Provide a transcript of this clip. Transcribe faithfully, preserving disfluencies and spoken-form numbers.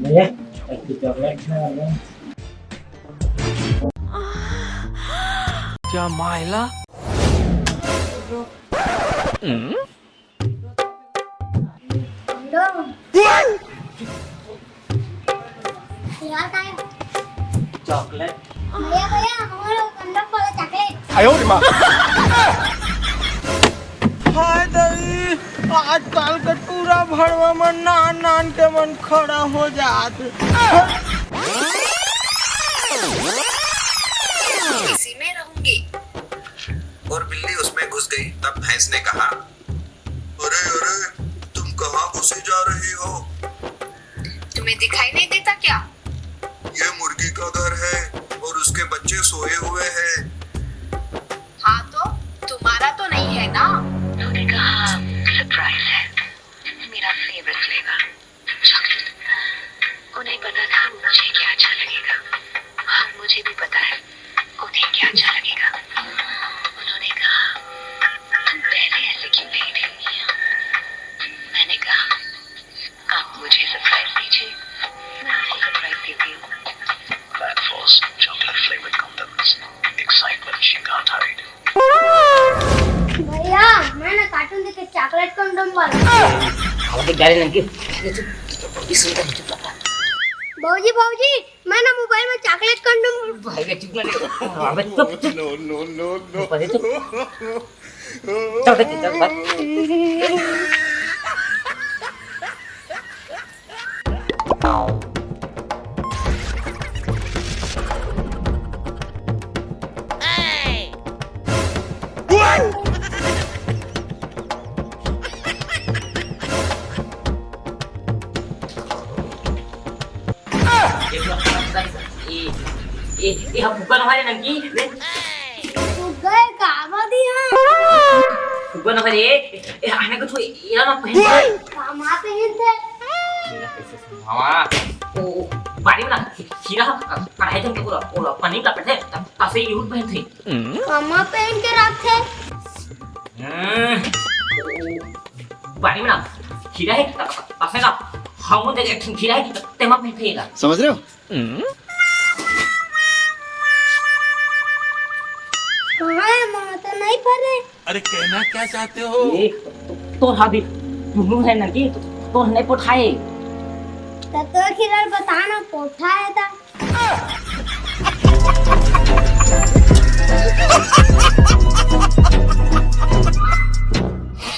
भैया, एक चॉकलेट खा लो। क्या मायला? चॉकलेट। भैया, भैया, हमारे कंडम वाला चॉकलेट। आयो रे माँ। हाय दई, आजकल के टूरा भड़वा मन नान नान के मन खड़ा हो जात। इसी में रहूंगी। और बिल्ली उसमें घुस गई। तब भैंस ने कहा, अरे अरे, तुम कहाँ घुसी जा रही हो? तुम्हें दिखाई नहीं देता क्या? ये मुर्गी का घर है और उसके बच्चे सोए हुए हैं। हाँ तो, तुम्हारा तो नहीं है ना? उन्होंने कहा, सरप्राइज है, मेरा फेवरेट फ्लेवर चॉकलेट। उन्हें पता था मुझे क्या अच्छा लगेगा। हाँ, मुझे भी पता है उन्हें क्या अच्छा लगेगा। उन्होंने कहा, तुम पहले ऐसे क्यों नहीं थी? मैंने कहा, आप मुझे सरप्राइज दीजिए, मैं आपको सरप्राइज देती हूँ। Black Forest chocolate flavored condoms, excitement शिकार tide। भैया, मैं ना कार्टून देखे चॉकलेट कंडम वाला। अब देख गाड़ी लग गई। ये तो, ये तो बड़ी सुंदर है, चुप रहा। भौजी, भौजी, मैं ना मोबाइल में चॉकलेट कंडम। भाई, चुप ना रे। अबे चुप, चुप। No, no, no, no। पहले चुप। चल, चल, चल, भाग। ए, ए, ए, हम फुग्गा नोहरे नंकी, बे। फुग्गा ए, का बात हे? फुग्गा नोहरे, ए, ए, आने को छो, एला ना पहन। का मा पहनथे? मामा, ओ, ओ, बाड़ी में ना, खीरा ह, क-, कढ़ाई जम के पूरा, पूरा पनीर ला पहनथे, त-, तसे यूं पहनथे। का मा पहन के रखथे? हम्म, ओ, बाड़ी में ना, खीरा हे, त-, त-, तसे ना, हमन जगह एक ठन खीरा हे, त-, तेमा पहनथे एला। समझ रहे हो? कहाँ हे माँ? तो नहीं पढ़े। अरे, कहना क्या चाहते हो? ए, तोर हा भी दुनू हे ना कि तोर नहीं पोठाए। तब तो खिलर बता ना, पोठाए था।